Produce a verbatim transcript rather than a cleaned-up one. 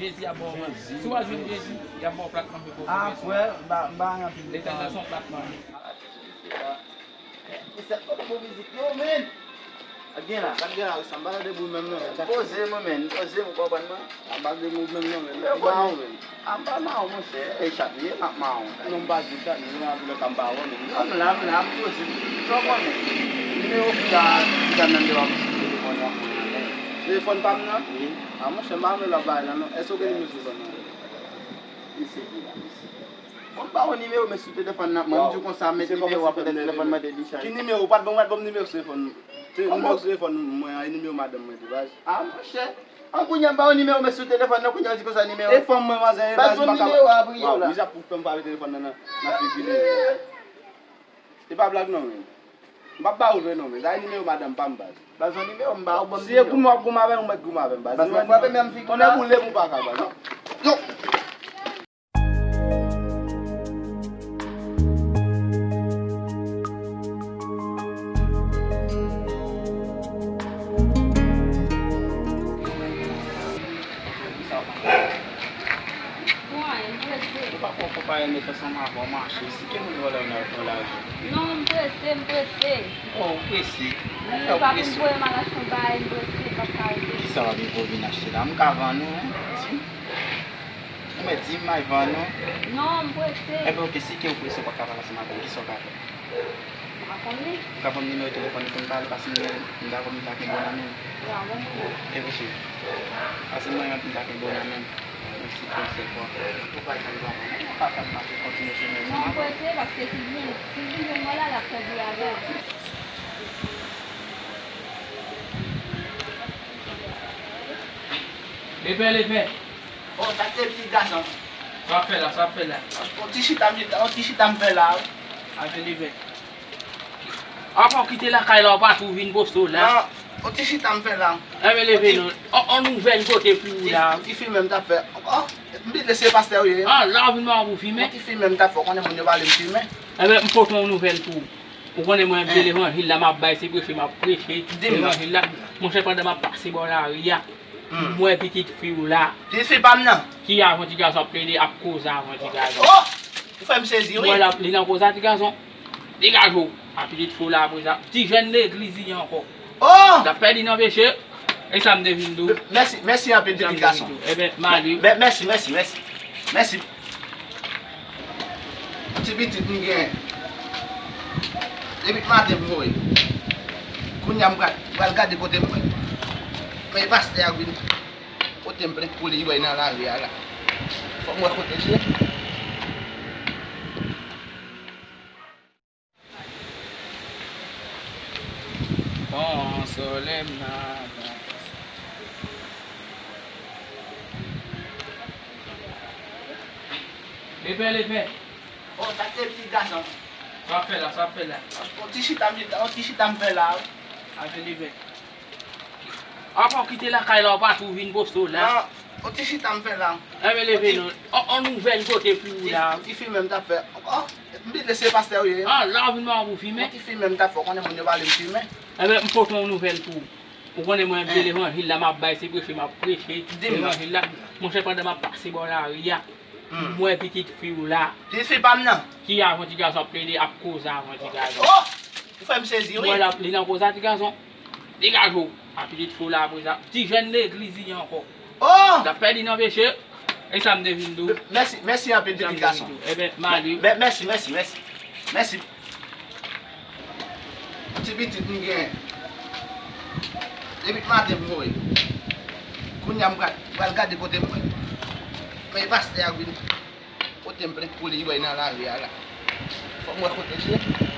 Jezi ap ba w manje. Si w pa jwenn Jezi, y ap ba w plat manje pou w. Ah, frè, m pa, m pa gen anpil de tan. Letènèl se yon plat manje. Mesye, kote bon mizik yo, men? Gad gen la, gad gen la, Wi, sa m pa tande bri menm non, men. Poze mwen, men, poze, ou konprann mwen? A baz de bri menm non, men. Ou mawon, men. A m pa mawon, monchè. E chat m ye, m ap mawon. Non, m pa di chat, men, m ap di lè ka m pa wè, men. Non, m la, m la, m poze. Sa w konnen? Nimewo ki la, ki la nan de w ap sou telefòn nan, men. Telefòn pa m nan? Wi. A, monchè, m pa vle lòt bagay la, non. Èske w gen nimewo telefòn nan? Mesye ki la, mesye. Mwen m pa wè nimewo men sou telefòn nan, mwen m di w konsa, met nimewo a, poutèt telefòn mwen te dechaje. Ki nimewo? Ou pa t ban m, ou pa t ban m nimewo telefòn. Te nimewo telefòn mwen an, e nimewo madanm mwen te baz. Ah, monchè. An kounye a m ba w nimewo men sou telefòn nan, kounye a w di konsa nimewo. E fanm mwen, manzè, e baz, m pa ka. Baz, nimewo a priye w la. Mizè pou fanm pa met telefòn nan, nan, nan figi li. E pa blag non, men. M p ap ba ou vre non, men. Sa e nimewo madanm pa m, baz. Baz, yon nimewo m ba ou, ban m nimewo. Si e goumen w ap goumen avè m, ou mèt goumen avè m, baz. Baz, mwen frape menm figi la. Tonnè boule m ou pa ka, baz. Non. Bon, anyen, m prese. Ou pa kwè w konpare met ansanm avè w mache, si ke moun vòlè w nan, nan lari. Non, m prese, m prese. Oh, ou prese? Wi, papa m voye m al achte yon bagay, m prese, m p ap ka rete. Kisa w ap vin achte la? M ka vann ou, wi. Di m. Ou mèt di m, m al vann ou. Non, m prese. Enben, oke, si ke ou prese, ou pa ka pale ansanm avè m, kisa w ka fè? M pa konnen. Ka ban m nimewo telefòn li pou n pale, paske m gen, m dakò m ta kenbe w nan men m. E wi cheri. Paske mwen menm pou m ta kenbe w nan men m. Mèsi pou yon sèl fwa. Ou pa janm dakò, non, ou pa fè m mache kontinye chemen m. Non, prese, paske si l vin, si l vin jwenn mwen la, l ap fè bri avè w. Lepè, lepè. Oh, sa se pitit gason. Sa w ap fè la, sa w ap fè la. On ti chita, on ti chita m fè la, wi. Ave lepè. Apa w kite lakay la, w pa tou vin poste w la? Non, on ti chita m fè la. Enben leve non. On, on nouvèl kote pou ou la. Ti, ti fimen m t ap fè. Oh, m vin lese pastè w ye. Ah, la w vin mwen pou fimen? On ti fimen m t ap fè, w konnen moun yo pale m fimen. Enben, m pote yon nouvèl pou ou. Ou konnen mwen vye levanjil la, m ap bay, se preche m ap preche. Di m non. Levanjil la, monchè, pandan m ap pase bò lari a, m wè pitit fi w la. Pitit fi pa m nan. Ki avyon ti gason ap plede, ap koze avyon ti gason. Oh! Ou fè m sezi, wi. M wè l ap, li nan koze a ti gason. Degaje w. A pitit fi w la, apre sa. Ti jèn legliz li ye ankò. Oh! L ap pèdi nan peche. E sa m te vin di w. Mèsi, mèsi anpil, pitit gason. Enben, m ale. Mè-, mèsi, mèsi, mèsi. Mèsi. Ti pitit m gen. Depi maten m voye. Kounye a m pral, pral gade kote m pran. Men pastè a vin pote m plent pou li, wè nan lari a la. Fòk m wè kote l ye. Konsole m nan. Lepè, lepè. Oh, sa se pitit gason. Sa w ap fè la, sa w ap fè la. On ti chita, on ti chita m fè la, wi. Ave lepè. Apa w kite lakay la, w pa tou vin poste w la? Non, on ti chita m fè la. Enben leve non. On, on nouvèl kote pou ou la. Ti, ti fimen m t ap fè. Oh, m vin lese pastè w ye. Ah, la w vin mwen pou fimen? On ti fimen m t ap fè, w konnen moun yo pale m fimen. Enben, m pote yon nouvèl pou ou. Ou konnen mwen vye levanjil la, m ap bay, se preche m ap preche. Di m non. Levanjil la, monchè, pandan m ap pase bò lari a, m wè pitit fi w la. Pitit fi pa m nan. Ki avyon ti gason ap plede, ap koze avyon ti gason. Oh! Ou fè m sezi, wi. M wè l ap, li nan koze a ti gason. Degaje w. A pitit fi w la, apre sa. Ti jèn legliz li ye ankò. Oh! L ap pèdi nan peche. E sa m te vin di w. Mèsi, mèsi anpil, pitit gason. Enben, m ale. Mè-, mèsi, mèsi, mèsi. Mèsi. Ti pitit m gen. Depi maten m voye. Kounye a m pral, pral gade kote m pran. Men pastè a vin pote m plent pou li, wè nan lari a la. Fòk m wè kote l ye.